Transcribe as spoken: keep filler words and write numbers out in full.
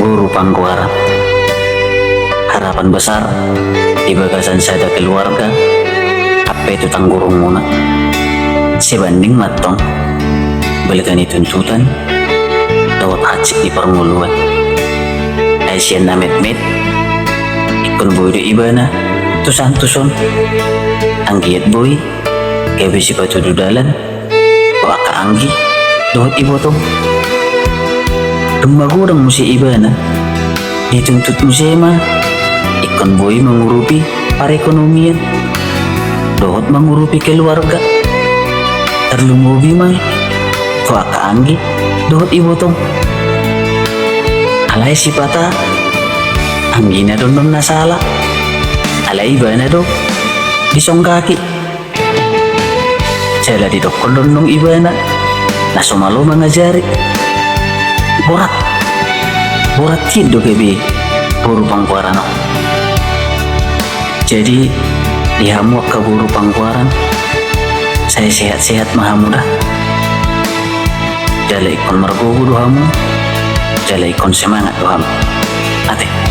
Boru Panggoaran. Harapan besar i bagasen sada keluarga, ampe tu tanggurung muna. Sebanding mattong, belga ni tuntutan, dohot hansip ni perngoluan. Ai sian na metmet, ikkon boi do ibana tusantus on. Anggiat boi gabe sipatudu dalan, dohot anggi, dohot ibotong. Dung magodang muse ibana, dituntut muse ma, ikkon boi mangurupi perekonomian, dohot mangurupi keluarga. Terlumobi ma, dohot anggi, dohot ibotong. Alai sipata, anggina do annon na sala, alai ibana do disonggaki. Jala didokken do annon ibana, na so malo mengajari. Borat. Borat kin do gabe boru Panggoaran on. Jadi, di hamu angka boru Panggoaran, sai sehat-sehat ma hamu da. Jala ikkon mergogo do hamu, jala ikkon semangat do hamu. Ate.